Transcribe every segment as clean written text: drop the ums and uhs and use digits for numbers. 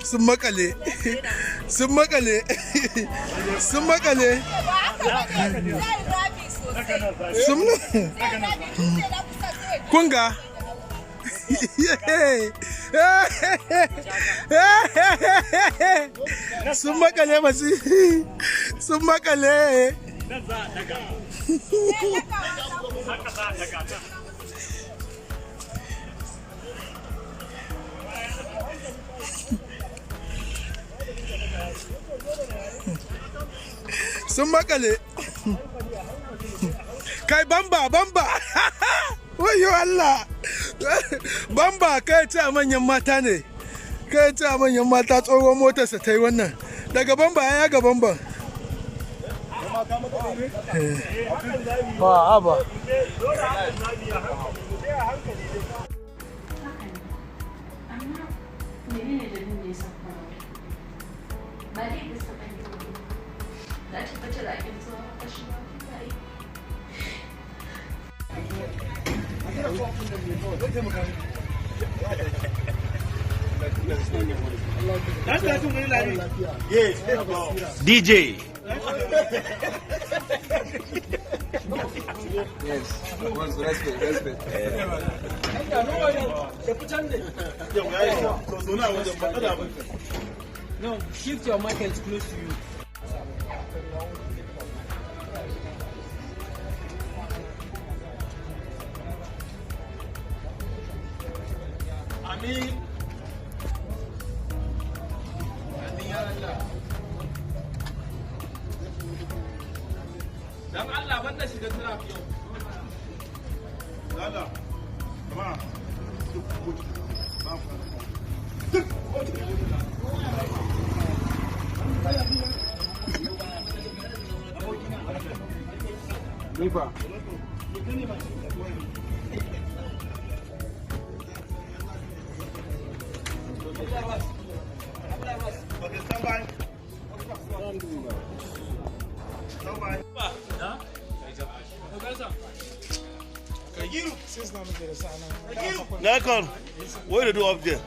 Sun makale, sun makale, sun makale, sun kunga. Sun makale masu, sun makale. Nan za a daga. Haka za a daga nan. Sun makale. Kai, bamba bamba, wayo Allah, bamba. Kai ce a manyan mata ne, kai ce a manyan mata. Tsohon motarsa ta yi wannan daga bamba ya ga bamban ba ba. Haka ne, amma menene dalilin da ya sa kuka rabu? Ba laifinsa ba ne. Na tabbatar a kin zuwa kashi ma kuka yi. DJ. Respect, respect. No, shift your mic and it's close to you. Amin. Amin ya Allah. Dan Allah banda shiga trap yau. Lala. Jama'a. Duk kotu. Duk kotu. Nifa. Okay, stand by. Stand by. Nikon, what do you do up there?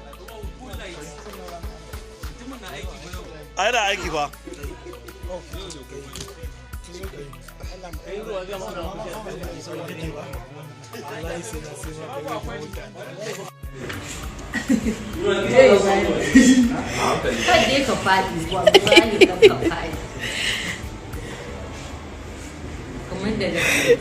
Ai da aiki fa. Kan dai ka faɗi, wallahi kan ka faɗi. Kamar da gaske.